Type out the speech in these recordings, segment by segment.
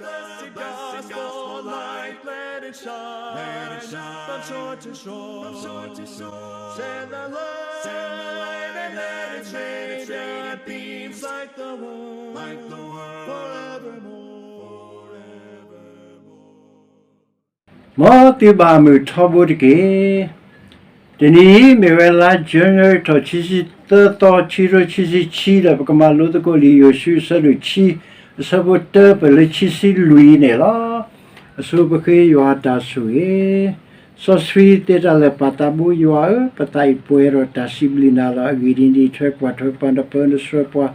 Blessed gospel light, let it shine from shore to shore. Send the light and let it shine, let it shine, beams like the world, like the world, forevermore. မ်သုဘၣ်မုာ်ထီဘိတက့ၢ်. တနံၤအံၤ မ့ၢ်ဝဲလါ January ထီၣ် ခံဆံသၢသီ ခံကထိခံဆံခံ ဒီးပကမၤလိသကိးလံာ်ယိၤၡူ အဆၢဒိၣ်ခံ အဆၢဖိတၢ ပၢၢ်လၢခံဆံလွံၢ်န့ၣ်လီၤ. အဆိပဃ့ယွၤတၢ်ဆိၣ်ဂ့ၤ, စီဆှံသ့တၢ်လၢာ် ပၢ်သးဘိယွၤဧၢ, ပသးအံၤပှဲၤဒီးတၢ်စံးဘျုးနၤလီၤ. အဂ့ၢ်ဒ်အံၤ, နထွဲကွၢ်ထွဲပှၤ, နပၢနဆှၢပှၤ,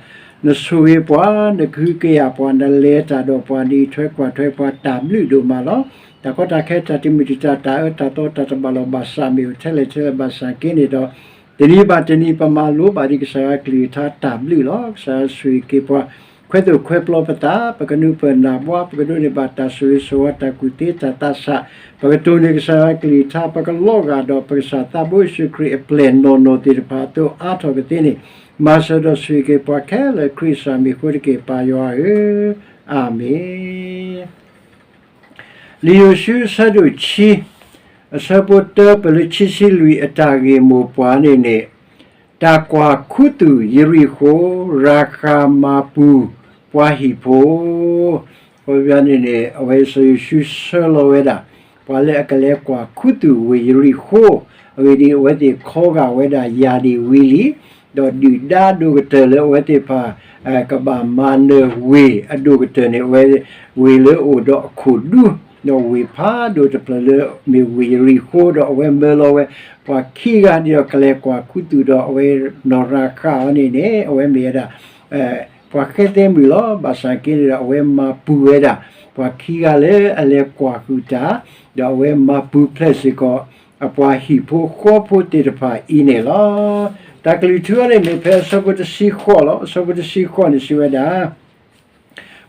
နဆိၣ်ဂ့ၤပှၤ, နကဟုကယာ်ပှၤ, နလဲၤတၢ်ဒီးပှၤ, နအံးထွဲကွၢ်ထွဲပှၤ, တၢ်ဘျုးဒိၣ်မးလီၤ. တၢ်ကီတၢ်ခဲ, တၢ်တမုာ်တံာ်တာ်, တၢ်အၢတၢ်သီ, တၢ်တဘၣ်လီၢ်ဘၣ်စး မ့ၢ်အိၣ်ထဲလဲၣ်ထဲလဲၣ်ဘၣ်ဆၣ်က့န့ၣ်ဒီး, တနံၤဘၣ်တနံၤ ပမၤလိဘၣ်ဒံးကစၢ်ယွၤကလုၢ်ကထါတၢ်ဘျုးလီၤ. ကစၢ်ယွၤဆိၣ်ဂ့ၤက့ၤပှၤ, ခွဲသိၣ်ခွဲပျီပသး, ပကနုာ်ပၢၢ်နၢ်ဘှါ, ပကဒိးန့ၢ်ဘၣ်တၢ်ဆိၣ်ဂ့ၤဆိၣ်ဝါ, တၢ်ကူၣ်သ့တၢ်သးဆး, ပကတိၢ်န့ၢ်ကစၢ်ယွၤကလုၢ်ကထါ, ပကလီၤဂာ်ဒီးပကစၢ်သးဘိယ့ၣ်ၡူးခရံာ်အပျဲၢ်နီၢ်နီၢ်သ့ၣ်တဖၣ်အသိးအါထီၣ်ကသ့န့ၣ်, မၤစၢၤဒီးဆိၣ်ဂ့ၤက့ၤပှၤခဲလၢာ် ခရံာ်အမံၤအဃိတက့ၢ်, ပၢ်ယွၤဧၢ, အၤမ့ၣ်. လံာ်ယိၤၡူ အဆၢဒိၣ်ခံ, အဆၢဖိတၢ ပၢၢ်လၢခံဆံလွံၢ် အတၢ်ဂ့ၢ်မိၢ်ပှၢ်န့ၣ်န့ၣ်, တၢ်ကွၢ်ခူသူၣ်ယရံၣ်ဃိၣ်, ရၤဃးမၤပူၤပှၤဟံၣ်ဖိ, အခီပညီန့ၣ်န့ၣ် အဝဲစီၤယိၤၡူဆှၢလီၤဝဲဒၣ် ပှၤလၢအကလဲၤကွၢ်ခူသူၣ်ဝ့ၢ်ယရံၣ်ဃိၣ်, အဂ့ၢ်ဒ်အံၤ, အဝဲသ့ၣ်ခီဂာ်ဝဲဒၣ်ယၢ်ဒံၣ်ဝံၤလံ ဒီးဒုၣ်ဒါဒိၣ်ကတၢၢ်လၢအဝဲသ့ၣ်တဖၣ် ကဘၣ်မၤနၢၤဝ့ၢ်အဒိၣ်ကတၢၢ်န့ၣ် အဝဲ ဝ့ၢ်လၢအိၣ်ဒီးအခိၣ်ဒူ, ဒီးဝ့ၢ်ဖးဒိၣ်တဖျၢၣ်လၢမ့ၢ်ဝ့ၢ်ယရံၣ်ဃိၣ်, ဒီးအဝဲမၢလီၤဝဲ ပှၤခံဂၤန့ၣ်ဒီးကလဲၤကွၢ်ခူသူၣ်ဒီး အဝဲနီၢ်ရၤဃးအီၤန့ၣ်န့ၣ် အဝဲမ့ၢ်ဝဲဒၣ် ပှၤဃဲသဲမုၣ်လီၤ. ဘၣ်ဆၣ်က့န့ၣ်ဒီး အဝဲမၤပူၤဝဲဒၣ် ပှၤခံဂၤလၢအလဲၤကွၢ်ဃုာ်တၢ်, ဒီးအဝဲမၤပူၤဖျဲးစ့ၢ်ကီး အပှၤဟံၣ်ဖိဃီဖိသ့ၣ်တဖၣ်အံၤန့ၣ်လီၤ. တၢ်ကလုၢ်ထူအံၤန့ၣ် မ့ၢ်ဖဲအဆၢဖိတဆံဃိးလီၤ. အဆၢဖိတဆံဃိးန့ၣ်စံးဝဲဒၣ်,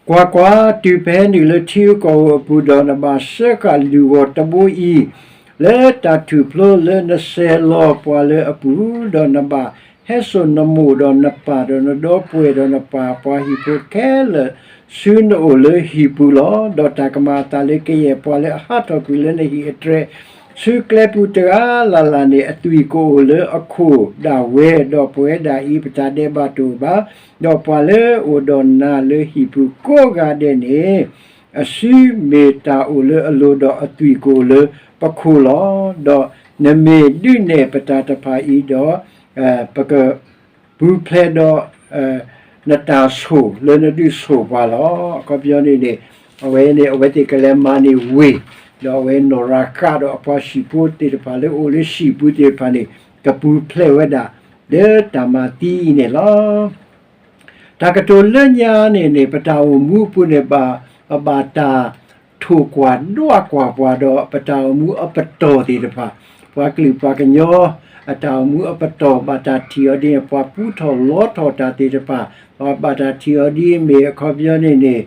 ကွၢ်ကွၢ်, တုၤပဟဲနုာ်လၢထံဂုၤကီၢ်ဂၤအပူၤဒီး နဘၣ်စၢဃာ်လုၢ်ဂီၤတဘိအံၤ လၢတၢ်ထူၣ်ဖျိလၢနဆဲးလီၤပှၤလၢအပူၤ, ဒီးနဘၣ်ဟဲစိာ်နမိၢ်ဒီးနပၢ်ဒီးနဒီပုၢ်ဝဲၢ်ဒီးနပှၤ ပှၤဟံၣ်ဖိခဲလၢာ်ဆူနအိၣ်လၢဟံၣ်ပူၤလီၤ. ဒီးတၢ်ကမၤအသးလၢကယဲၢ်ပှၤလၢအဟးထီၣ်ကွံာ်လၢနဟံၣ်အတြဲၤ ဆူကျဲပူၤတဂၤလၢ်လၢ်န့ၣ် အသွံၣ်ကအိၣ်လၢအခိၣ်ဒၣ်ဝဲ, ဒီးပဝဲဒၣ်အံၤ ပတၢ်ဒဲးဘးတအိၣ်ဘၣ်. ဒီးပှၤလၢအအိၣ်ဒီးနၤလၢဟံၣ်ပူၤကိးဂၤဒဲးန့ၣ် အစုမ့ၢ်တၢ်အိၣ်လၢအလိၤ, ဒီးအသွံၣ်ကအိၣ်လၢပခိၣ်လီၤ. ဒီးနမ့ၢ်ဒုးနဲၣ်ပတၢ်တဖၣ်အံၤဒီး, ပကပူၤဖျဲးဒီး နတၢ်ဆိၣ်လၢနဒုးဆိၣ်ပှၤလီၤ. အခီပညီန့ၣ်န့ၣ် အဝဲန့ၣ် အဝဲသ့ၣ်ကလဲၤမၤန့ၢ်ဝ့ၢ်, ဒီးအဝဲနီၢ်ရၤဃးဒီးအပှၤဟံၣ်ဖိသ့ၣ်တဖၣ်လၢအိၣ်လၢဟံၣ်ပူၤသ့ၣ်တဖၣ်န့ၣ် ကပူၤဖျဲးဝဲဒၣ် လၢတၢ်မၤသံအံၤန့ၣ်လီၤ. တၢ်ကတိၤလၢညါန့ၣ်န့ၣ် ပတၢ်အိၣ်မူအပူၤန့ၣ် ဘၣ်, ပဘၣ်တၢ်ထိၣ်ကွၢ်ဒွးကွၢ်ပှၤဒီး ပတၢ်အိၣ်မူအပတီၢ်သ့ၣ်တဖၣ်, ပှၤကလုာ်ပှၤကညီ အတၢ်အိၣ်မူအပတီၢ် ဘၣ်တၢ်ထံၣ်အီၤဒ်န့ၣ် ပှၤပူထီၣ်လီထီၣ်တၢ်သ့ၣ်တဖၣ်, ပှၤဘၣ်တၢ်ထံၣ်အီၤဒ်အမ့ၢ် အခီပညီန့ၣ်န့ၣ်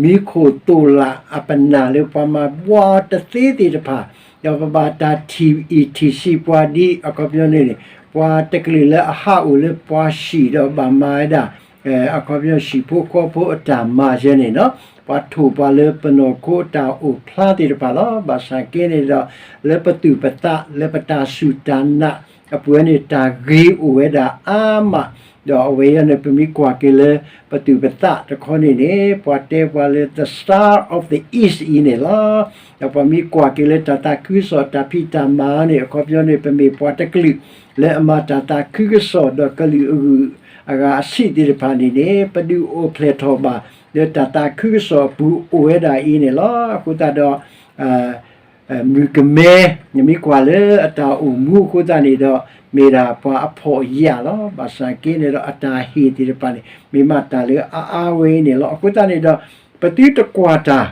မံခိၣ်သိၣ်လၣ်အပနၢ်လၢပှၤမၤဘှါတသ့သ့ၣ်တဖၣ်, ဒီးပဘၣ်တၢ်ထံၣ်အံၣ်ထံၣ်ဆံးပှၤဒ် အခီပညီန့ၣ်န့ၣ် ပှၤတကလုာ်လၢအဟးအိၣ်လၢပှၤဟံၣ်ဒီးဘၣ်မၤဝဲဒၣ် အခီပညီဟံၣ်ဖိဃီဖိအတၢ်မၤယဲန့ၣ်လီၤ. ပှၤထိၣ်ပှၤလၢပနီၢ်ခိအတၢ်အိၣ်ဖျါသ့ၣ်တဖၣ်လီၤ. ဘၣ်ဆၣ်က့န့ၣ်ဒီး လၢပသူၣ်ပသး လၢပတၢ်စူၢ်တၢ်နာ်အပူၤန့ၣ် တၢ်ဂ့ၤအိၣ်ဝဲဒၣ်အါမး, ဒီးအဝဲအံၤန့ၣ် ပမ့ၢ်ကွၢ်က့ၤလၢပသူၣ်ပသးတခီန့ၣ်န့ၣ် ပှၤတဲပှၤလၢ the star of the east အံၤန့ၣ်လီၤ. ဒီးပှၤမ့ၢ်ကွၢ်က့ၤလၢတၢ်သးခုကစီၣ်တၢ်ဖံးတၢ်မၤန့ၣ် အခီပညီန့ၣ် ပမ့ၢ်ပှၤတကလုာ် လၢအမၤတၢ်သးခုကစီၣ်ဒီးကလုာ်အဂုၤအဂၤအဆံးသ့ၣ်တဖၣ်န့ၣ်န့ၣ် ပဒုးအိၣ်ဖျဲၣ်ထီၣ်ဘၣ် လၢတၢ်သးခုကစီၣ်အပူၤအိၣ်ဝဲဒၣ်အံၤန့ၣ်လီၤ. အဃိသတးဒီး မုၣ်ကမဲ နမ့ၢ်ကွၢ်လၢအတၢ်အိၣ်မူအဃိသတးန့ၣ်ဒီး မ့ၢ်ဒၣ်ပှၤအဖှီၣ်ယာ်လီၤ. ဘၣ်ဆၣ်က့န့ၣ်ဒီးအတၢ်ဟ့ၣ်သ့ၣ်တဖၣ်န့ၣ် မ့ၢ်မးတၢ်လၢအအါဝဲအံၤန့ၣ်လီၤ. အဃိသတးန့ၣ်ဒီး ပသုတကွၢ်တၢ်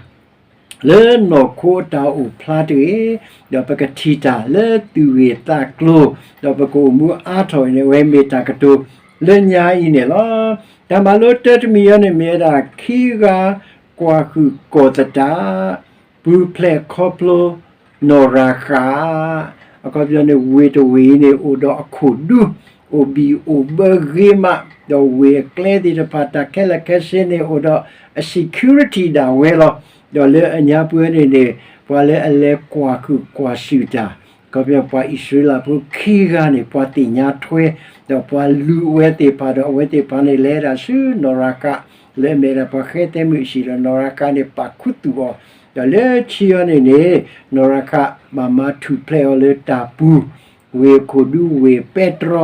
လၢနီၢ်ခိအတၢ်အိၣ်ဖျါတဂ့ၤ, ဒီးပကထံၣ်တၢ်လၢသူၣ်ဂ့ၢ်သးကျိၤ, ဒီးပကအိၣ်မူအါထီၣ်န့ၣ် အဝဲမ့ၢ်တၢ်ကတိၤလၢညါအံၤန့ၣ်လီၤ. တၢ်မၤလိတၢတမံၤအံၤန့ၣ် မ့ၢ်ဝဲဒၣ်ခံဂၤကွၢ်ဃုာ်ကီၢ်သတး ပူၤဖျဲးခီဖျိနီၢ်ရၤဃး, အခီပညီန့ၣ် ဝ့ၢ်တဝ့ၢ်အံၤန့ၣ် အိၣ်ဒီးအခိၣ်ဒူ အိၣ်ဘံၣ်အိၣ်ဘၢဂ့ၤမး ဒီးဝ့ၢ်အကျဲသ့ၣ်တဖၣ် တၢ်ခဲလၢာ်ခဲဆ့န့ၣ် အိၣ်ဒီးအ security ဒၣ်ဝဲလီၤ. ဒီးလၢအညါပှဲၤန့ၣ်န့ၣ် ပှၤလၢအလဲၤကွၢ်ဟုၣ်ကွၢ်စူၣ်တၢ် ခီဖျိပှၤအံၣ်စရ့လးဖိခံဂၤန့ၣ် ပှၤသ့ၣ်ညါထွဲ ဒီးပှၤလူၤအဝဲသ့ၣ်တဖၣ်ဒီး အဝဲသ့ၣ်တဖၣ်န့ၣ် လဲၤဒၣ်ဆူနီၢ်ရၤကး လၢအမ့ၢ်ဒၣ်ပှၤဃဲသဲမုၣ်အဟံၣ်ဒီး နီၢ်ရၤကးန့ၣ် ပာ်ခူသူၣ်အီၤ, ဒီးလၢခံအီၤန့ၣ်န့ၣ် နီၢ်ရၤကးဘၣ်မၤထူၣ်ဖျဲးအီၤလၢတၢ်ပူၤ ဝ့ၢ်အခိၣ်ဒူ ဝ့ၢ်ပဲတြီ,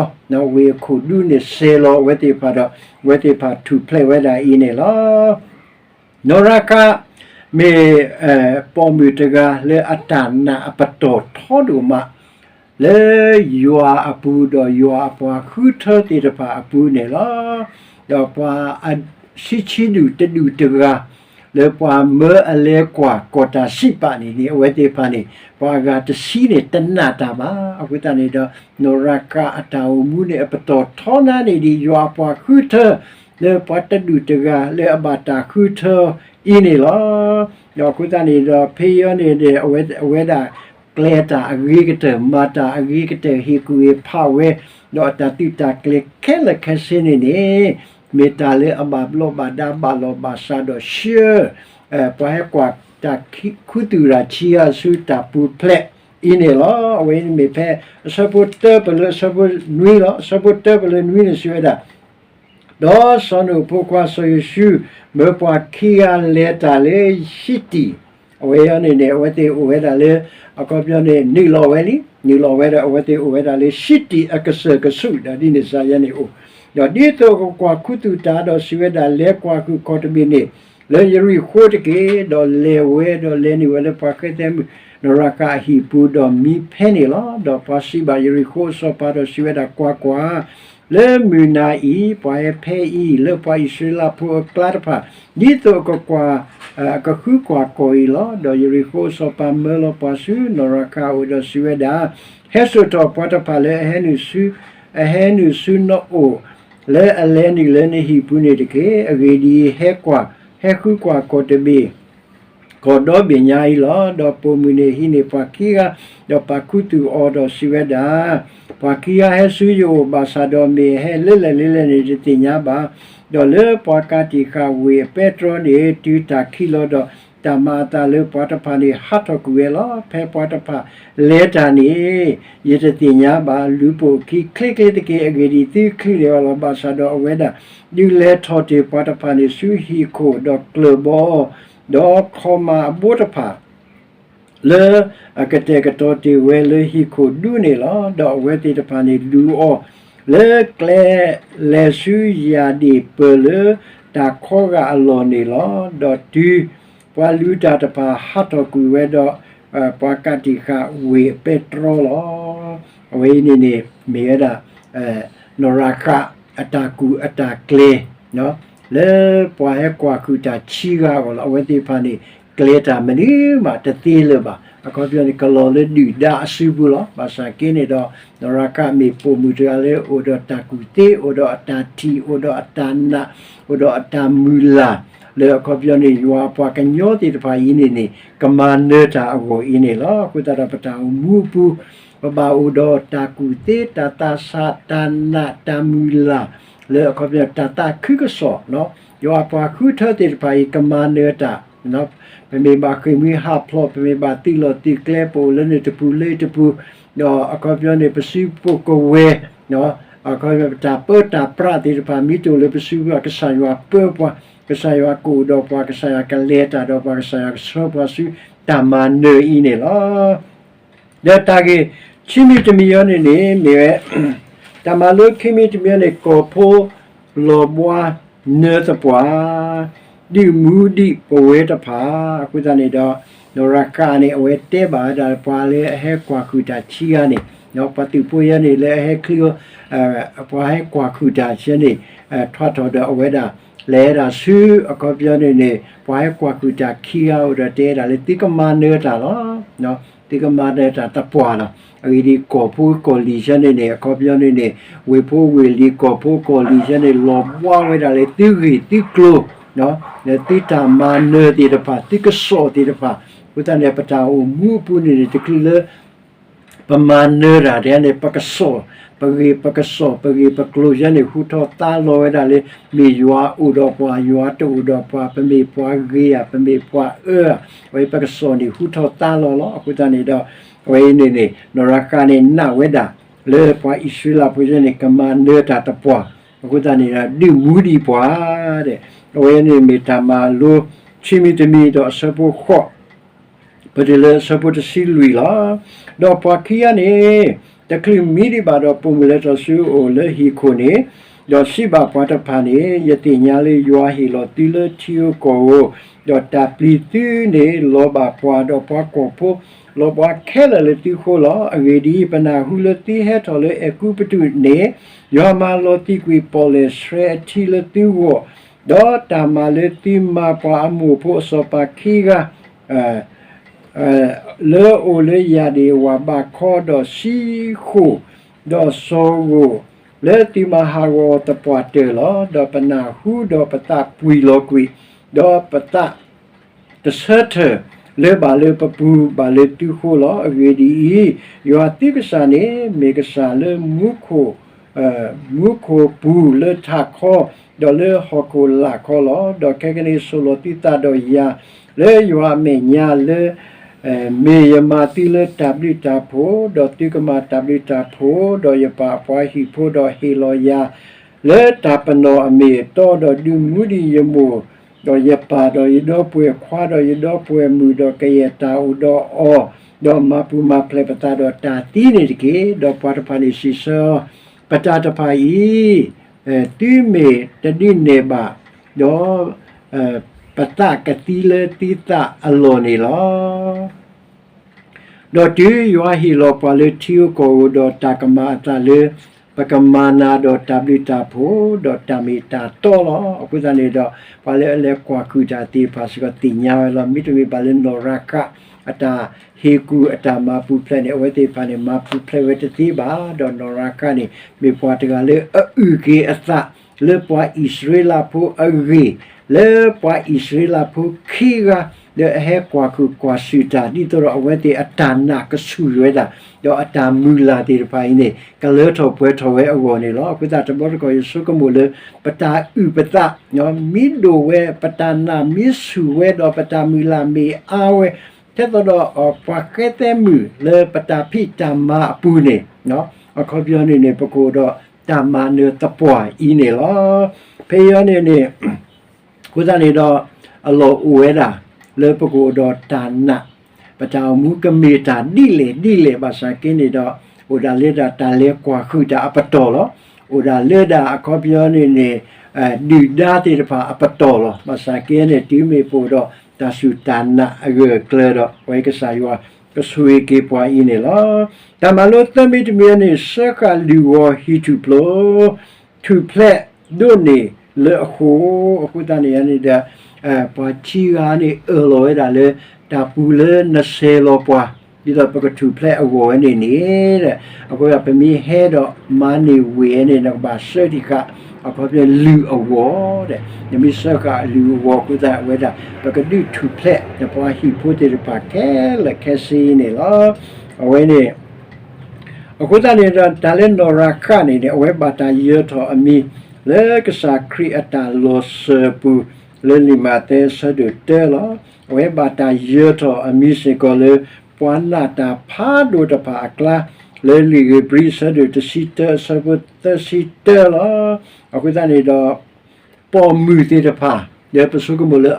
ဝ့ၢ်အခိၣ်ဒူန့ၣ် စဲၤလီၤအဝဲသ့ၣ်တဖၣ်ဒီး အဝဲသ့ၣ်တဖၣ်ထူၣ်ဖျဲးဝဲဒၣ်အံၤန့ၣ်လီၤ. နီၢ်ရၤကး မ့ၢ် ပိာ်မုၣ်တဂၤလၢအတၢ်နာ်အပတီၢ်ထီဒိၣ်မး လၢယွၤအပူၤ ဒီးယွၤအပှၤဃုထၢသ့ၣ်တဖၣ်အပူၤန့ၣ်လီၤ. ဒီးပှၤဆံဆံဒူၣ်တဒူၣ်တဂၤ လၢပှၤမၢအလဲၤကွၢ်ကီၢ်တၢ်စံးပာ်န့ၣ်န့ၣ် အဝဲသ့ၣ်တဖၣ်န့ၣ် ပှၤအဂၤတဆံန့ၣ် တနာ်တၢ်ဘၣ်. အဃိသတးန့ၣ်ဒီး နီၢ်ရၤကးအတၢ်အိၣ်မူန့ၣ် အပတီၢ်ထီနၤန့ၣ် ဒ်ယွၤအပှၤဃုထၢ လၢပှၤတဒူၣ်တဂၤလၢအဘၣ်တၢ်ဃုထၢအံၤန့ၣ်လီၤ. ဒီးအဃိသတးန့ၣ်ဒီး ဖဲအံၤန့ၣ် အဝဲဒၣ် ကျဲတၢ်အဂ့ၤကတၢၢ် မၤတၢ်အဂ့ၤကတၢၢ် ဟ့ၣ်ကူၣ်ဟ့ၣ်ဖးဝဲ ဒီးအတၢ်သုးတၢ်ကျဲၤခဲလၢာ်ခဲဆ့န့ၣ်န့ၣ် မ့ၢ်တၢ်လၢအဘၣ်ဘျီးဘၣ်ဒါဘၣ်လီၢ်ဘၣ်စးဒီးဆှၢ ပှၤဟဲကွၢ်တၢ်ခူသူၣ်တၢ်ဆံဂၤဆူတၢ်ပူၤဖျဲးအံၤန့ၣ်လီၤ. အဝဲန့ၣ်မ့ၢ်ဖဲအဆၢဖိတၢပလၢအဆၢဖိနွံလီၤ. အဆၢဖိတၢပလၢနွံန့ၣ်စံးဝဲဒၣ် ဒီးစီၤနိၣ်အဖိခွါစီၤယိၤၡူ မၢပှၤခံဂၤလဲၤတၢ်လၢ ၡံတံၣ်, အဝဲအံၤန့ၣ်န့ၣ် အဝဲသ့ၣ်အိၣ်ဝဲဒၣ်လၢ အခီပညီန့ၣ် နုာ်လီၤဝဲလံ, နုာ်လီၤဝဲဒီး အဝဲသ့ၣ်အိၣ်ဝဲဒၣ်လၢ ၡံတံၣ်အကစၢၢ်ကဆူး ဒီးဒ်န့ၣ်စယဲန့ၣ်အိၣ်, ဒီးဒ်သိးကကွၢ်ခူသူၣ်တၢ်ဒီးစံးဝဲဒၣ် လဲၤကွၢ်ဃုာ်ကီၢ်တဘ့ၣ်န့ၣ် လၢယရံၣ်ဃိတက့ၢ်. ဒီးလဲၤဝဲဒီးလဲၤနုာ်ဝဲလၢပှၤဃဲသဲမုၣ် နီၢ်ရၤကးအဟံၣ်ပူၤ ဒီးမံဖဲန့ၣ်လီၤ. ဒီးပှၤစံးဘၣ်ယရံၣ်ဃိအစီၤပၤဒီးစံးဝဲဒၣ် ကွၢ်ကွၢ်, လၢမုၢ်နၤအံၤ ပှၤဟဲဖဲအံၤ လၢပှၤအံၣ်စရ့လးဖိအကျါတဖၣ် ဒ်သိးအကကွၢ် အကဃုကွၢ်ကီၢ်အံၤလီၤ. ဒီးယရံၣ်ဃိအစီၤပၤ မၢလီၤပှၤဆူနီၢ်ရၤကးအအိၣ်ဒီးစံးဝဲဒၣ်, ဟဲစိာ်ထီၣ်ပှၤတဖၣ်လၢအဟဲနုာ်ဆူ အဟဲနုာ်ဆူနအိၣ် လၢအလဲၤနုာ်လၢနဟံၣ်ပူၤန့ၣ်တက့ၢ်. အဂ့ၢ်ဒ်အံၤ, ဟဲကွၢ်, ဟဲဃုကွၢ်ကီၢ်တဘ့ၣ် ကီၢ်ဒီဘ့ၣ်ညါအံၤလီၤ. ဒီးပိာ်မုၣ်န့ၣ်ဟံးန့ၢ်ပှၤခံဂၤ, ဒီးပာ်ခူသူၣ်အီၤဒီးစံးဝဲဒၣ်, ပှၤခံဂၤဟဲဆူယအိၣ်ဘၣ်ဆၣ်ဒီးမ့ၢ်အဟဲလၢလဲၣ်လၢလဲၣ်န့ၣ် တသ့ၣ်ညါဘၣ်. ဒီးလၢပှၤကးတံာ်ဃာ်ဝ့ၢ်အပဲတြီန့ၣ် တုၤတၢ်ခံးလီၤဒီး တၢ်မၤအသးလၢပှၤတဖၣ်န့ၣ် ဟးထီၣ်ကွံာ်ဝဲလီၤ. ဖဲပှၤတဖၣ်လဲၤတၢ်န့ၣ် ယတသ့ၣ်ညါဘၣ်. လူၤပိာ်အခံချ့ချ့တက့ၢ်. အဂ့ၢ်ဒ်အံၤ, သုချုးန့ၢ်အီၤလီၤ. ဘၣ်ဆၣ်ဒီးအဝဲဒၣ် ဒုးလဲၤထီၣ်တ့ၢ်ပှၤတဖၣ်န့ၣ်ဆူဟံၣ်ခိၣ်, ဒီးကျၢၢ်ဘီအီၤ, ဒီးခီၣ်မၤအဘိတဖၣ် လၢအကတဲာ်ကတီၤတ့ၢ်ဝဲလၢဟံၣ်ခိၣ်ဒူန့ၣ်လီၤ. ဒီးအဝဲသ့ၣ်တဖၣ်န့ၣ်လူၤအီၤ လၢကျဲလဲၤဆူယၢ်ဒ့ၣ်ပၢၢ်လၢတၢ်ခီဂာ်အလီၢ်န့ၣ်လီၤ. ဒီးတုၤပှၤလူၤတၢ်တဖၣ်ဟးထီၣ်ကွံာ်ဝဲဒီး ပှၤကးတံာ်ဃာ်ဝ့ၢ်အပဲတြီလီၤ. အဝဲအံၤန့ၣ်န့ၣ် မ့ၢ်ဝဲဒၣ် နီၢ်ရၤဃးအတၢ်ကူၣ်အတၢ်ကျဲၤ လၢပှၤဟဲကွၢ်ဃုာ်တၢ်ဆံဂၤအဂီၢ်လီၤ. အဝဲသ့ၣ်တဖၣ်န့ၣ် ကျဲၤတၢ်မနုၤမးတသ့လၢၤဘၣ်. အခီပညီန့ၣ် ကလီၤလၢဒုၣ်ဒါအစုပူၤလီၤ. ဘၣ်ဆၣ်က့န့ၣ်ဒီး နီၢ်ရၤဃးမ့ၢ်ပိာ်မုၣ်တဂၤလၢအိၣ်ဒီးတၢ်ကူၣ်သ့, အိၣ်ဒီးအတၢ်ထံၣ်, အိၣ်ဒီးအတၢ်နာ်, အိၣ်ဒီးအတၢ်မုၢ်လၢ်, လၢအခီပညီန့ၣ် ယွၤအပှၤကညီသ့ၣ်တဖၣ်အံၤန့ၣ်န့ၣ် ကမၤနၢၤတၢ်အဂီၢ်အံၤန့ၣ်လီၤ. အဃိသတးဒီးပတၢ်အိၣ်မူအပူၤ ပဘၣ်အိၣ်ဒီးတၢ်ကူၣ်သ့, တၢ်သးဆး, တၢ်နာ်, တၢ်မုၢ်လၢ်, လၢအခီပညီ တၢ်သးခုကစီၣ်, ယွၤအပှၤဃုထၢသ့ၣ်တဖၣ်အံၤ ကမၤနၢၤတၢ်, ပမ့ၢ်ဘၣ်ဃ့ၢ်မှံဟးဖျိး, ပမ့ၢ်ဘၣ်သုးလီၢ်သုးကျဲ, ပအိၣ်လၢန့ၣ်တပူၤလၢတပူၤ, ဒီးအခီပညီန့ၣ် ပစုပူၤကဝဲၤ, အခီပညီပတၢ်ပၢတၢ်ပြးသ့ၣ်တဖၣ် မ့ၢ်တအိၣ်လၢပစုပူၤ ကစၢ်ယွၤပၢပှၤ, ကစၢ်ယွၤကအိၣ်ဒီးပှၤ, ကစၢ်ယွၤကလဲၤတၢ်ဒီးပှၤ, ကစၢ်ယွၤကဆှၢပှၤဆူတၢ်မၤနၢၤအံၤန့ၣ်လီၤ. ဒီးတၢ်ဂ့ၢ်ခံမံၤတမံၤအံၤန့ၣ်န့ၣ် မ့ၢ်ဝဲ တၢ်မၤလိခံမံၤတမံၤန့ၣ် ကီၢ်ဖိလီၤဘှါနၢသပှၢ် ဒုးမူဒံးပဝဲတဖၣ်. အဃိသတးန့ၣ်ဒီး နီၢ်ရၤဃးန့ၣ် အဝဲတဲဘၣ်ဝဲဒၣ်ပှၤလၢအဟဲကွၢ်ဃုာ်တၢ်ဆံဂၤန့ၣ်, ပှၤသုးဖိယဲန့ၣ် လၢအဟဲချုးအီၤ ပှၤဟဲကွၢ်ဃုာ်တၢ်ဆံန့ၣ် ထွါထီၣ်ဒီးအဝဲဒၣ် လဲၤဒၣ်ဆူအခီပညီန့ၣ်န့ၣ် ပှၤဟဲကွၢ်ဃုာ်တၢ်ခံဂၤအအိၣ်ဒီးတဲဒၣ်လၢ သုကမၤနၢၤတၢ်လီၤ. သုကမၤနၢၤတၢ်သပှၢ်လီၤ. အဂ့ၢ်ဒ်အံၤ ကီၢ်ဖိကီၢ်လံၤဆံန့ၣ်န့ၣ် အခီပညီန့ၣ်န့ၣ် ဝ့ၢ်ဖိဝ့ၢ်လံၤ ကီၢ်ဖိကီၢ်လံၤဆံန့ၣ် လီၤဘှါဝဲဒၣ်လၢသုဂ့ၢ်သုကျိၤ လၢသုတၢ်မၤနၢၤသ့ၣ်တဖၣ် သုကစီၣ်သ့ၣ်တဖၣ်. အဃိသတးန့ၣ် ပတၢ်အိၣ်မူအပူၤန့ၣ်န့ၣ် တချုးလၢ ပမၤနၢၤတၢ်ဒ်န့ၣ် ပကစီၣ် ပဂ့ၢ်ပကစီၣ် ပဂ့ၢ်ပကျိၤယဲန့ၣ် ဟူထီၣ်သါလီၤဝဲဒၣ်လၢ မ့ၢ်ယွၤအိၣ်ဒီးပှၤ ယွၤတအိၣ်ဒီးပှၤ ပမ့ၢ်ပှၤဂ့ၤဧါ ပမ့ၢ်ပှၤအၢဧါ အဝဲပကစီၣ်န့ၣ် ဟူထီၣ်သါလီၤလီၤ. အဃိသတးန့ၣ်ဒီး အဝဲအံၤန့ၣ်န့ၣ် နီၢ်ရၤဃးန့ၣ် နာ်ဝဲဒၣ် လၢပှၤအံၣ်စရ့လးဖိယဲန့ၣ် ကမၤနၢၤတၢ်တပှၢ် အဃိသတးန့ၣ်ဒီး ဒုးမူဒံးပှၤ အဝဲန့ၣ်မ့ၢ်တၢ်မၤလိ ခံမံၤတမံၤဒီးအဆၢဖိဃိး ပတုၤလၢအဆၢဖိတဆံလွံၢ်လီၤ. ဒီးပှၤခံဂၤန့ၣ် တချုးမံဒံးဘၣ်ဒီး ပိာ်မုၣ်လဲၤထီၣ်ဆူအအိၣ်လၢဟံၣ်ခိၣ်န့ၣ်, ဒီးစံးဘၣ်ပှၤတဖၣ်န့ၣ်, ယသ့ၣ်ညါလၢယွၤဟ့ၣ်လီၤသုလၢထံဧိၤကီၢ်ဧိၤ, ဒီးတၢ်ပျံၤသုန့ၣ် လီၤဘၣ်ပှၤဒီးပှၤကွီၢ်ဖိ, လီၤပှၤခဲလၢာ်လၢသုဃိလီၤ. အဂ့ၢ်ဒ်အံၤ, ပနၢ်ဟူလၢသုဟဲထီၣ်လၢအဲၤကူပတူးန့ၣ်, ယွၤမၤလီၤသံာ်ကွံာ်ပီၣ်လဲၣ်ဆှဲအထံလၢသုဂီၢ်, ဒီးတၢ်မၤလၢသုမၤပှၤအမိၢ်ဖိအစီၤပၤခံဂၤ လၢအအိၣ်လၢယၢ်ဒ့ၣ်ဝၢ်ဘးခီ, ဒီးစံဃိၣ်, ဒီးစီၤဧိၣ်, လၢသုမၤဟးဂီၤသပှၢ်တၢၢ်လီၤ. ဒီးပနၢ်ဟူဒီးပသးပှံၢ်လီၤကွံာ်, ဒီးပသးတဆၢထၢၣ် လၢဘၣ်လၢပပူၤဘၣ်လၢသုဃိလီၤ. အဂ့ၢ်ဒ်အံၤ, ယွၤသုကစၢ်န့ၣ် မ့ၢ်ကစၢ်လၢမူခိၣ် မူခိၣ်ပူၤလၢထးခီ, ဒီးလၢဟီၣ်ခိၣ်လာ်ခီလီၤ. ဒီးခဲကနံၣ်အံၤ ဆိၣ်လီၤသုသးဒီးယၤ လၢယွၤအမဲာ်ညါလၢ မ့ၢ်ယမၤသုလၢတၢ်ဘျုးတၢ်ဖှိၣ်, ဒီးသုကမၤတၢ်ဘျုးတၢ်ဖှိၣ်, ဒီးယပၢ်အပှၤဟံၣ်ဖိ, ဒီးဟ့ၣ်လီၤယၤ လၢတၢ်ပနီၣ်အမ့ၢ်အတီ, ဒီးဒုးမူဒံးယမိၢ်, ဒီးယပၢ်, ဒီးယဒီပုၢ်ဝဲၢ်ခွါ, ဒီးယဒီပုၢ်ဝဲၢ်မုၣ်, ဒီးကယဲၢ်တၢ်အိၣ်ဒီးအီၤ, ဒီးမၤပူၤမၤဖျဲးပသးဒီးတၢ်သံန့ၣ်တက့ၢ်. ဒီးပှၤတဖၣ်န့ၣ်စံးဆၢအီၤ, ပတၢ်တဖၣ်အံၤ သုမ့ၢ်တဒုးနဲၣ်ဘၣ်, ဒီး ပသးကသံလၢသုသးအလီၢ်န့ၣ်လီၤ. ဒီးတုၤယွၤဟ့ၣ်လီၤပှၤလၢထံဧိၤကီၢ်ဧိၤ, ဒီးတၢ်ကမၤအသးလၢ ပကမၤနၤဒီးတၢ်ဘျုးတၢ်ဖှိၣ်, ဒီးတၢ်မ့ၢ်တၢ်တီလီၤ. အဃိသတးန့ၣ်ဒီး ပှၤလၢအလဲၤကွၢ်ဃုာ်တၢ်သ့ၣ်တဖၣ်စ့ၢ်ကီးသ့ၣ်ညါဝဲလီၤ. မ့တမ့ၢ်ဘၣ်လၢနီၢ်ရၤဃး အတၢ်ဟ့ၣ်ကူၣ်အတၢ်မၤပူၤဖျဲးန့ၣ် အဝဲသ့ၣ်တဖၣ်န့ၣ် မၤပူၤဖျဲးဝဲတသ့ဘၣ်. ဒီးနီၢ်ရၤဃးန့ၣ် မ့ၢ်ပှၤတဂၤလၢအအုၣ်က့ၤအသး လၢပှၤအံၣ်စရ့လးဖိအဂ့ၢ်, လၢပှၤအံၣ်စရ့လးဖိခံဂၤ လၢအဟဲကွၢ်ဃုာ်ကွၢ်ဆူၣ်တၢ် ဒ်သိးဒီးအဝဲသ့ၣ်အတၢ်နာ်ကဆူၣ်ဝဲဒၣ်, ဒီးအတၢ်မုၢ်လၢ်သ့ၣ်တဖၣ်အံၤန့ၣ် ကလၢထီၣ်ပှဲၤထီၣ်ဝဲအဂီၢ်န့ၣ်လီၤ. အဃိသတးတဘျီတခီၣ် ယဆိကမိၣ်လၢ ပတၢ်အုၣ်ပသး မ့ၢ်ဒိၣ်ဝဲ, ပတၢ်နာ်မ့ၢ်ဆူၣ်ဝဲ, ဒီးပတၢ်မုၢ်လၢ်မ့ၢ်အါဝဲ, ထဲသိးဒီးပှၤဃဲသဲမုၣ်လၢပတၢ်ဖံးတၢ်မၤအပူၤန့ၣ်, အခီပညီန့ၣ်န့ၣ် ပကအိၣ်ဒီးတၢ်မၤနၢၤသပှၢ်အံၤန့ၣ်လီၤ. ဖဲအံၤန့ၣ်န့ၣ် အဃိသတးန့ၣ်ဒီး အလီၢ်အိၣ်ဝဲဒၣ် လၢပကအိၣ်ဒီးတၢ်နာ်, ပတၢ်အိၣ်မူကမ့ၢ်တၢ်ဒ်လဲၣ်ဒ်လဲၣ်ဘၣ်ဆၣ်က့န့ၣ်ဒီး အိၣ်ဒၣ်လၢဒၣ်တၢ်လဲၤကွၢ်ဃုာ်တၢ်အပတီၢ်လီၤ. အိၣ်ဒၣ်လၢဒၣ်အခီပညီန့ၣ်န့ၣ် ဒုၣ်ဒါသ့ၣ်တဖၣ်အပတီၢ်လီၤ. ဘၣ်ဆၣ်က့န့ၣ် တုၤမ့ၢ်ပအိၣ်ဒီးတၢ်စူၢ်တၢ်နာ်အဂၢၢ်အကျၢၤဒီး အဝဲကစၢ်ယွၤကဆိၣ်ဂ့ၤက့ၤပှၤအံၤန့ၣ်လီၤ. တၢ်မၤလိသၢမံၤတမံၤန့ၣ် စၢဃာ်လုၢ်ဂီၤဟံၣ်ထူၣ်ဖျိ ထူၣ်ဖျဲးဒိးန့ၢ်လၢအဃိ, အဃိသတးန့ၣ်န့ၣ်ဒီး ပှၤခံဂၤန့ၣ်အၢၣ်လီၤဝဲဒၣ်လၢ တၢ်ပူၤလၢနဆဲးလီၤပှၤ ဒ်သိးပကထူၣ်ဖျဲးအဂီၢ်ဝဲန့ၣ်န့ၣ်, အဃိပမ့ၢ်ဟဲဒီးမၤန့ၢ်ဝ့ၢ်ဝဲန့ၣ် နကဘၣ်စၢတံၢ်ဃာ် အခီပညီလုၢ်အဂီၤဒီး နမ့ၢ်စၢဃာ်လုၢ်အဂီၤအဃိသတး အဝဲဒၣ် ပကဒုးထူၣ်ဖျဲး နပှၤဟံၣ်ဖိသ့ၣ်တဖၣ်ခဲလၢာ်ခဲဆ့န့ၣ်လီၤ. အဝဲန့ၣ် အဃိသတးန့ၣ်ဒီး တၢ်လၢနီၢ်ရၤဃးန့ၣ်န့ၣ် အဝဲဘၣ်တၢ်ယၢၤထီၣ်အမံၤ လၢကစၢ်ခရံာ်အတၢ်လီၤစၢၤအပူၤ လၢလံာ်မးသဲအဆၢဒိၣ်တၢလီၤ. အဝဲဘၣ်တၢ်ယၢၤထီၣ်အမံၤစ့ၢ်ကီးလၢ ပှၤနာ်တၢ်ဖးဒိၣ်တဖၣ်အကျါ လၢလံာ်ဧ့ၤဘြံၤအဆၢဒိၣ်တဆံတၢ အဆၢဖိသၢဆံတၢလီၤ. အဃိသတးန့ၣ်ဒီး ပိာ်မုၣ်သ့ၣ်တဖၣ် လၢပဆိကမိၣ်လၢ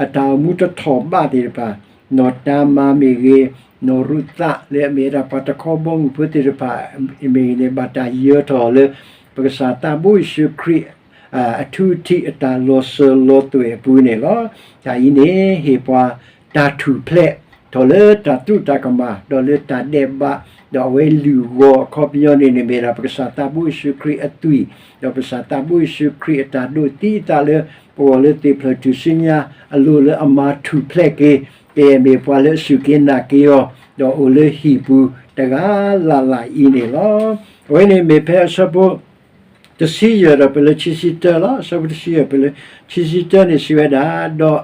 အတၢ်အိၣ်မူတထီၣ်ဘးသ့ၣ်တဖၣ်, နီၢ်တၤမၤမ့ၢ်ဂ့ၤ, နီၢ်ရူၤသးလၢအမ့ၢ်ဝဲဒၣ်ပှၤတခီဘီမုၢ်ဖိသ့ၣ်တဖၣ်မ့ၢ်ဂ့ၤန့ၣ် ဘၣ်တၢ်ယၢၤထီၣ်လၢ ပကစၢ်သးဘိယ့ၣ်ၡူးခရံာ် အထူအထံးအတၢ်လီၤစၢၤလီၤသွဲၣ်အပူၤန့ၣ်လီၤ. တၢ်အံၤန့ၣ် ဟ့ၣ်ပှၤတၢ်ထူၣ်ဖျဲးထီၣ်လၢတၢ်သရူးတၢ်ကမၣ် ဒီးလၢတၢ်ဒဲးဘး, ဒီးအဝဲလုၢ်ဂီၤအခီပညီန့ၣ်န့ၣ် မ့ၢ်ဒၣ်ပကစၢ်သးဘိယ့ၣ်ၡူးခရံာ်အသွံၣ်, ဒီးပကစၢ်သးဘိယ့ၣ်ၡူးခရံာ်အတၢ်ဒိးသံအသးလၢ ပဂီၢ်လၢသ့ၣ်ဖျၢၣ်ထူၣ်စုညါ အလိၤလၢအမၤထူၣ်ဖျဲးက့ၤ ကယဲၢ်မ့ၢ်ပှၤလၢအစူၢ်က့ၤနာ်က့ၤအီၤ ဒီးအိၣ်လၢဟံၣ်ပူၤတဂၤလၢ်လၢ်အံၤန့ၣ်လီၤ. အဝဲန့ၣ်မ့ၢ်ဖဲအဆၢဖိ တဆံယဲၢ်ဒီးပလၢခံဆံတၢလီၤ. အဆၢဖိတဆံယဲၢ်ပလၢခံဆံတၢန့ၣ်စံးဝဲဒၣ်, ဒီး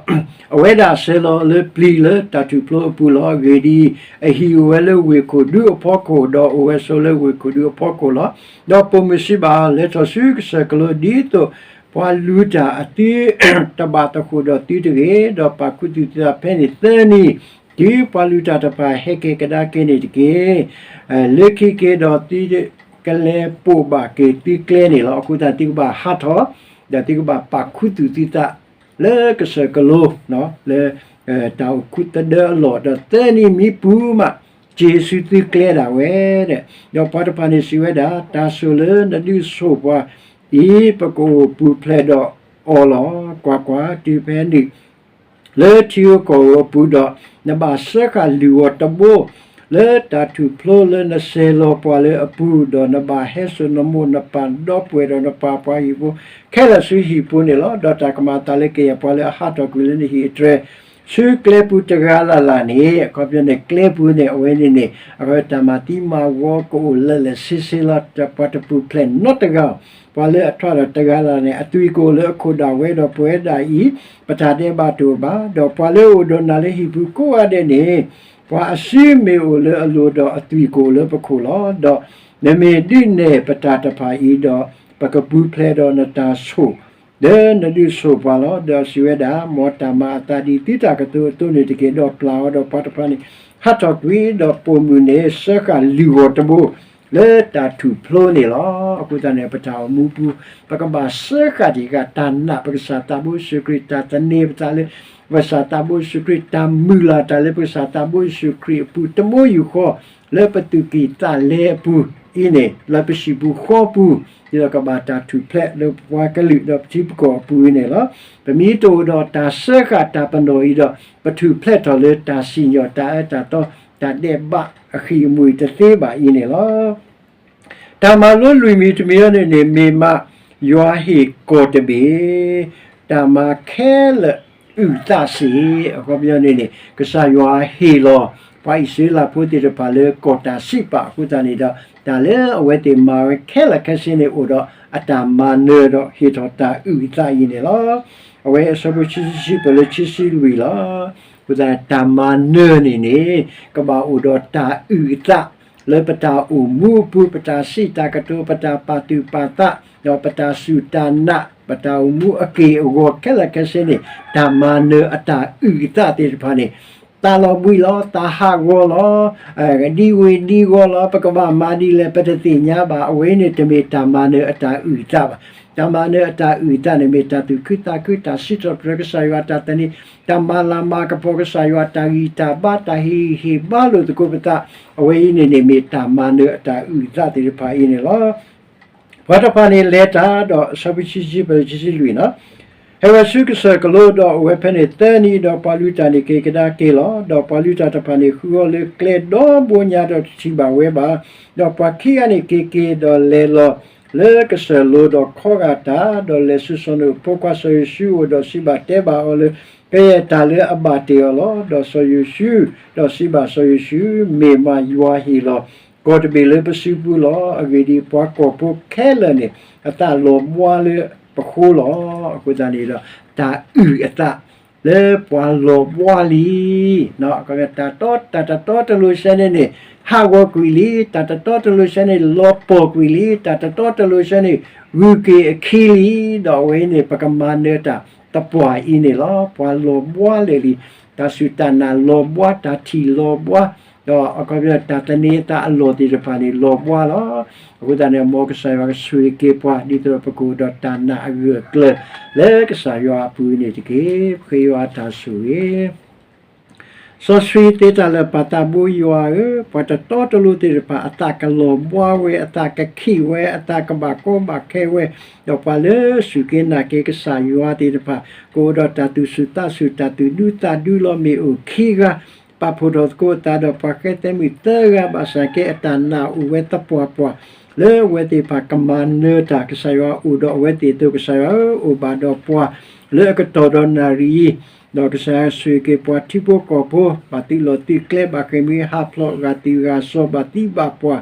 အဝဲဒၣ်ဆဲးလီၤလၢပျံၤလၢတၢ်ထူၣ်ဖျိအပူၤလီၤ. အဂ့ၢ်ဒ်အံၤ, အဟံၣ်အိၣ်ဝဲလၢဝ့ၢ်ခိၣ်ဒူအဖီခိၣ်, ဒီးအိၣ်ဝဲဆိးလၢဝ့ၢ်ခိၣ်ဒူအဖီခိၣ်လီၤ. ဒီးပိာ်မုၣ်စံးဘၣ်အီၤ, လဲၤထီၣ်ဆူကစၢၢ်ကလိ, ဒ်သိးပှၤလုၢ်တၢ်အသုတဘၣ်သဃိးဒီးသုတဂ့ၤ, ဒီးပာ်ခူသူၣ်သုသးဖဲန့ၣ်သၢနံၤ, တုၤပှၤလုၢ်တၢ်တဖၣ်ဟဲက့ၤကဒါက့ၤန့ၣ်တက့ၢ်. လၢခံက့ၤဒီး သုကလဲၤပိာ်ဘၣ်က့ၤသုကျဲန့ၣ်လီၤ. အဃိသတး သုကဘၣ်ဟးထီၣ်, ဒီးသုကဘၣ်ပာ်ခူသူၣ်သုသးလၢကစၢၢ်ကလိ, လၢတၢ်အိၣ်ခူသဒၢအလီၢ်, ဒီးသၢနံၤမံၤပူၤမး က့ၤဆူသုကျဲဒၣ်ဝဲဒၣ်. ဒီးပှၤတဖၣ်န့ၣ်စံးဝဲဒၣ်, တၢ်ဆိၣ်လၢနဒုးဆိၣ်ပှၤအံၤ ပကအိၣ်ပူၤဖျဲးဒီးအီၤလီၤ. ကွၢ်ကွၢ်, တုၤဖဲနုာ် လၢထံဧိၤကီၢ်ဧိၤအပူၤဒီး, နဘၣ်စၢဃာ်လုၢ်ဂီၤတဘိ လၢတၢ်ထူၣ်ဖျိလၢနဆဲးလီၤပှၤလၢအပူၤ, ဒီးနဘၣ်ဟဲစိာ်နမိၢ်နပၢ်ဒီပုၢ်ဝဲၢ်ဒီးနပၢ်ပှၤဟံၣ်ဖိခဲလၢာ်ဆူဟံၣ်ပူၤန့ၣ်လီၤ. ဒီးတၢ်ကမၤအသးလၢကယဲၢ်ပှၤလၢအဟးထီၣ်ကွံာ်လၢနဟံၣ်အတြဲၤ ဆူကျဲပူၤတဂၤလၢ်လၢ်န့ၣ်, အခီပညီန့ၣ် ကျဲပူၤန့ၣ် အဝဲန့ၣ်န့ၣ် အဝဲတၢ်မၤသံမၤဝီကအိၣ်လၢာ်လၢာ်ဆ့ဆ့လီၤ. ပှၤတပူၤဖျဲးနီတဂၤ, ပှၤလၢအထွါဒီးတဂၤလၢ်လၢ်န့ၣ် အသွံၣ်ကအိၣ်လၢအခိၣ်ဒၣ်ဝဲဒီးပဝဲဒၣ်အံၤ ပတၢ်ဒဲးဘးတအိၣ်ဘၣ်. ဒီးပှၤလၢအအိၣ်ဒီးနၤလၢဟံၣ်ပူၤကိးဂၤဒဲးန့ၣ်, ပှၤအစုမ့ၢ်အိၣ်လၢအလိၤဒီးအသွံၣ်ကအိၣ်လၢပခိၣ်လီၤ. ဒီးနမ့ၢ်ဒုးနဲၣ်ပတၢ်တဖၣ်အံၤဒီး, ပကပူၤဖျဲးဒီးနတၢ်ဆိၣ် လၢနဒုးဆိၣ်ပှၤလီၤ. ဒီးစံးဝဲဒၣ်, မ်တၢ်မၤအသးဒ်သုတၢ်ကတိၤအသိးန့ၣ်တက့ၢ်. ဒီးပျၢ်အီၤဒီးပှၤတဖၣ်န့ၣ် ဟးထီၣ်ကွံာ်, ဒီးပိာ်မုၣ်န့ၣ် စၢဃာ်လုၢ်ဂီၤတဘိ လၢတၢ်ထူၣ်ဖျိန့ၣ်လီၤ. အဃိသတးန့ၣ် ပတၢ်အိၣ်မူပူၤ ပကဘၣ်စၢဃာ်တံၢ်ဃာ်တၢ်နာ်ပကစၢ်သးဘိယ့ၣ်ၡူးခရံာ်, တၢ်သန့ၤပသးလၢပကစၢ်သးဘိယ့ၣ်ၡူးခရံာ်, တၢ်မုၢ်လၢ်တၢ်လၢပကစၢ်သးဘိယ့ၣ်ၡူးခရံာ်အပူၤ တမူယူၢ်ဃီ လၢပသူၣ်ကံၢ်သးလဲအပူၤအံၤန့ၣ်, လၢပဟံၣ်ပူၤဃီပူၤ, ဒ်သိးကဘၣ်တၢ်ထူၣ်ဖျဲးလၢပပှၤကလုာ်ဒီးပထံပကီၢ်အပူၤအံၤန့ၣ်လီၤ. ပမ့ၢ်တအိၣ်ဒီးတၢ်စၢဃာ်တၢ်ပနီၣ်အံၤဒီး, ပထူၣ်ဖျဲးထီၣ်လၢတၢ်စံၣ်ညီၣ်တၢ်အၢတၢ်သီ, တၢ်ဒဲးဘးအဃံၣ်အမူၣ်တသ့ဘၣ်အံၤန့ၣ်လီၤ. တၢ်မၤလိလွံၢ်မံၤတမံၤအံၤန့ၣ်န့ၣ် မ့ၢ်မးယွၤဟ့ၣ်ကီၢ်တဘ့ၣ်, တၢ်မၤခဲလၢာ်အုၣ်အသးစ့ၢ်, အခီပညီန့ၣ်န့ၣ် ကစၢ်ယွၤဟ့ၣ်လီၤ ပှၤအံၣ်စရ့လးဖိသ့ၣ်တဖၣ်လၢကီၢ်တၢ်စံးပာ်အဃိသတးန့ၣ်ဒီး, တၢ်လၢအဝဲသ့ၣ်မၤဝဲခဲလၢာ်ခဲဆ့န့ၣ် အိၣ်ဒီးအတၢ်မၤနၢၤဒီးဟ့ၣ်ထီၣ်တၢ်အုၣ်အသးအံၤန့ၣ်လီၤ. အဝဲအဆၢဖိခံဆံခံပၢၢ်လၢခံဆံလွံၢ်လီၤ. အဃိသတး တၢ်မၤနၢၤန့ၣ်န့ၣ် ကဘၣ်အိၣ်ဒီးတၢ်အုၣ်အသး လၢပတၢ်အိၣ်မူအပူၤ, ပတၢ်စံးတၢ်ကတိၤ, ပတၢ်ပာ်သူၣ်ပာ်သး, ဒီးပတၢ်စူၢ်တၢ်နာ်, ပတၢ်အိၣ်မူအက့ၢ်အဂီၤခဲလၢာ်ခဲဆ့န့ၣ်, တၢ်မၤနၢၤအတၢ်အုၣ်အသးသ့ၣ်တဖၣ်န့ၣ်, သးလီၤဘှံးလီၤ, သးဟးဂီၤလီၤ, ဒ်ဝ့ၤဒ်ဂီၤလီၤ, ပကဘၣ်မၤဒ်လဲၣ် ပတသ့ၣ်ညါဘၣ်. အဝဲအံၤန့ၣ် တမ့ၢ်တၢ်မၤနၢၤအတၢ်အုၣ်အသးဘၣ်. တၢ်မၤနၢၤအတၢ်အုၣ်အသးန့ၣ် မ့ၢ်တၢ်သူၣ်ခုသးခု, တၢ်စံးထီၣ်ပတြၢၤကစၢ်ယွၤ, တၢ်သန့ၤ, တၢ်မၤလၤမၤကပီၤကစၢ်ယွၤ, တၢ်ဂံၢ်တၢ်ဘါ, တၢ်ဟ့ၣ်ဂံၢ်ဟ့ၣ်ဘါလိာ်သကိးပသး, အဝဲအံၤန့ၣ်န့ၣ် မ့ၢ်တၢ်မၤနၢၤအတၢ်အုၣ်အသးသ့ၣ်တဖၣ်အံၤန့ၣ်လီၤ. ပှၤတဖၣ်န့ၣ်လဲၤတၢ်ဒီး အဆၢဖိခံဆံဖဲခံဆံလွံၢ်န့ၣ်, ဟဲဝဲဆူကစၢၢ်ကလိဒီးအိၣ်ဝဲဖဲန့ၣ်သၢနံၤ, ဒီးပှၤလုၢ်တၢ်န့ၣ်က့ၤကဒါက့ၤလီၤ. ဒီးပှၤလုၢ်တၢ်တဖၣ်န့ၣ် ဃုအီၤလၢကျဲဒီဘိညါဒီးတထံၣ်ဘၣ်ဝဲဘၣ်. ဒီးပှၤခံဂၤန့ၣ်က့ၤက့ၤဒီးလဲၤလီၤ လၢကစၢၢ်လိၤဒီးခီဂာ်တၢ်, ဒီးလဲၤဆူစီၤနိၣ်အဖိခွါစီၤယိၤၡူအအိၣ်ဒီးစံးဘၣ်တဲဘၣ်အီၤလၢ ကယဲၢ်တၢ်လၢအဘၣ်တ့ၢ်အီၤလီၤ. ဒီးစီၤယိၤၡူ, ဒီးစံးဘၣ်စီၤယိၤၡူ, မ့ၢ်မးယွၤဟ့ၣ်လီၤ ကီၢ်တဘ့ၣ်လၢပစုပူၤလီၤ. အဂ့ၢ်ဒ်အံၤ, ပှၤကီၢ်ဖိခဲလၢာ်န့ၣ် အသးလီၤဘှါလၢပဃိလီၤ. အဃိသတးန့ၣ်ဒီး တၢ်အုၣ်အသး လၢပှၤလီၤဘှါလံ တၢ်တီတၢ်တတီတလိၤဆဲန့ၣ်န့ၣ် ဟးဂီၤကွံာ်လံ, တၢ်တတီတလိၤဆဲန့ၣ် လီၤပှီၢ်ကွံာ်လံ, တၢ်တတီတလိၤဆဲန့ၣ် ဂုၤက့ၤအခံလံ, ဒီးအဝဲအံၤန့ၣ် ပကမၤနၢၤတၢ်သပှၢ်အံၤန့ၣ်လီၤ. ပှၤလီၤဘှါလၢာ်လံ, တၢ်စူၢ်တၢ်နာ်လီၤဘှါ, တၢ်ထံၣ်လီၤဘှါ, ဒီးအခီပညီတၢ်သန့ၤအသးအလီၢ်သ့ၣ်တဖၣ်န့ၣ် လီၤဘှါလီၤ. အဃိသတးန့ၣ် မ်ကစၢ်ယွၤကဆိၣ်ဂ့ၤက့ၤပှၤ ဒ်သိးဒီးပကအိၣ်ဒီးတၢ်နာ်အဂၢၢ်အကျၢၤ လၢကစၢ်ယွၤအပူၤန့ၣ်တက့ၢ်. ပဃ့ယွၤအတၢ်ဆိၣ်ဂ့ၤ စီဆှံသ့တၢ်လၢာ်ပၢ်သးဘိယွၤဧၢ, ပှၤတတီတလိၤသ့ၣ်တဖၣ် အသးကလီၤဘှါဝဲ, အသးကခံးဝဲ, အသးကဘၣ်ကီဘၣ်ခဲဝဲ, ဒီးပှၤလၢစူၢ်က့ၤနာ်က့ၤကစၢ်ယွၤသ့ၣ်တဖၣ် ကအိၣ်ဒီးတၢ်သူၣ်ဆူၣ်သးဆူၣ် တၢ်သူၣ်ဒူသးဒူလီၤ. မ့ၢ်အိၣ်ခံဂၤ ပာ်ဖှိၣ်ထီၣ်သကိးအသးဒီး ပှၤဃဲသဲမုၣ်သၢဂၤ ဘၣ်ဆၣ်ကဲအတၢ်နာ်အိၣ်ဝဲသပှၢ်ပှၢ် လၢအဝဲသ့ၣ်တဖၣ်ကမၤနၢၤတၢ်, ကစၢ်ယွၤအိၣ်ဒီးအဝဲသ့ၣ်အသိး, ကစၢ်ယွၤဧၢ, အိၣ်ဘၣ်ဒီးပှၤလၢအကတီၢ်ဒီးနၣ်ရံၣ်အံၤ, ဒီးကစၢ်ယွၤဆိၣ်ဂ့ၤက့ၤပှၤထံဖိကီၢ်ဖိ ဘၣ်သုးလီၢ်သုးကျဲ, ဘၣ်ဃ့ၢ်မှံဟးဖျိး, ဂာ်သံဂာ်စီၤ, ဘၣ်သံဘၣ်ပှၢ်,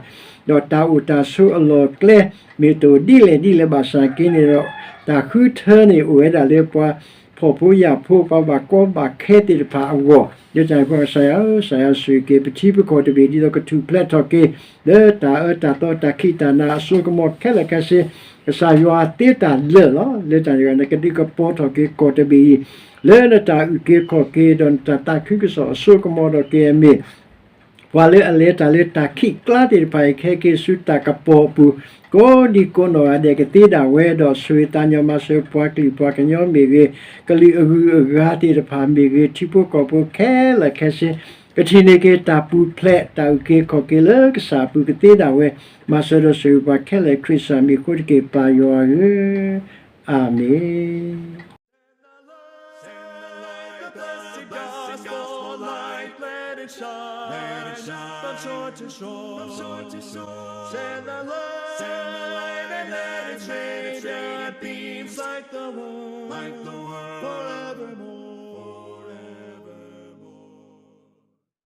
ဒီးတၢ်အိၣ်တၢ်ဆိးအလီၢ်အကျဲ မ့ၢ်တအိၣ်ဒ်လဲၣ်ဒ်လဲၣ်ဘၣ်ဆၣ်က့န့ၣ်ဒီး တၢ်ဃုထၢန့ၣ်အိၣ်ဝဲဒၣ်လၢပှၤဖှီၣ်ဖိယာ်ဖိ ပှၤဘၣ်ကီဘၣ်ခဲသ့ၣ်တဖၣ်အဂီၢ် လၢတၢ်န့ၣ်အဃိ ကစၢ်ယွၤဧၢ, ကစၢ်ယွၤဆိၣ်ဂ့ၤက့ၤ ပထံပကီၢ်တဘ့ၣ် ဒ်သိးကထူၣ်ဖျဲးထီၣ်က့ၤ လၢတၢ်အၢတၢ်သီတၢ်ခံးတၢ်နၤအစိကမီၤခဲလၢာ်ခဲဆ့ ကစၢ်ယွၤသ့တၢ်လၢာ်လီၤ. လၢတၢ်န့ၣ်အဃိ နကဒုးကပီၤထီၣ်က့ၤကီၢ်တဘ့ၣ်အံၤ လၢနတၢ်အုၣ်က့ၤခီၣ်က့ၤ ဒီးနတၢ်သးခုကစီၣ်အစိကမီၤဒီးက့ၤအမ့ၢ် ပှၤလၢအလဲၤတၢ်လၢတၢ်ခံးကျါသ့ၣ်တဖၣ်အံၤ ကဟဲက့ၤဆူတၢ်ကပီၤအပူၤ ကိးဒံကိးနီၢ်ဂၤဒဲးကသ့ဒၣ်ဝဲ ဒီးဆိၣ်ဂ့ၤသးညီမၤစၢၤပှၤကလုာ်ပှၤကညီမ့ၢ်ဂ့ၤ, ကလုာ်အဂုၤအဂၤသ့ၣ်တဖၣ်မ့ၢ်ဂ့ၤ, ထံဖိကီၢ်ဖိခဲလၢာ်ခဲဆ့ ကထံၣ်န့ၢ်က့ၤတၢ်ပူၤဖျဲး တၢ်အုၣ်က့ၤခီၣ်က့ၤလၢကစၢ်အပူၤကသ့ဒၣ်ဝဲ, မၤစၢၤဒီးဆိၣ်ဂ့ၤပှၤခဲလၢာ် ခရံာ်စၢ်မံၤအဃိတက့ၢ် ပၢ်ယွၤဧၢ, အၤမ့ၣ်. Send the light, the blessed gospel light, let it shine from shore to shore, from shore to shore. Send the light, send the light and let it radiate beams like the world, like the world forever.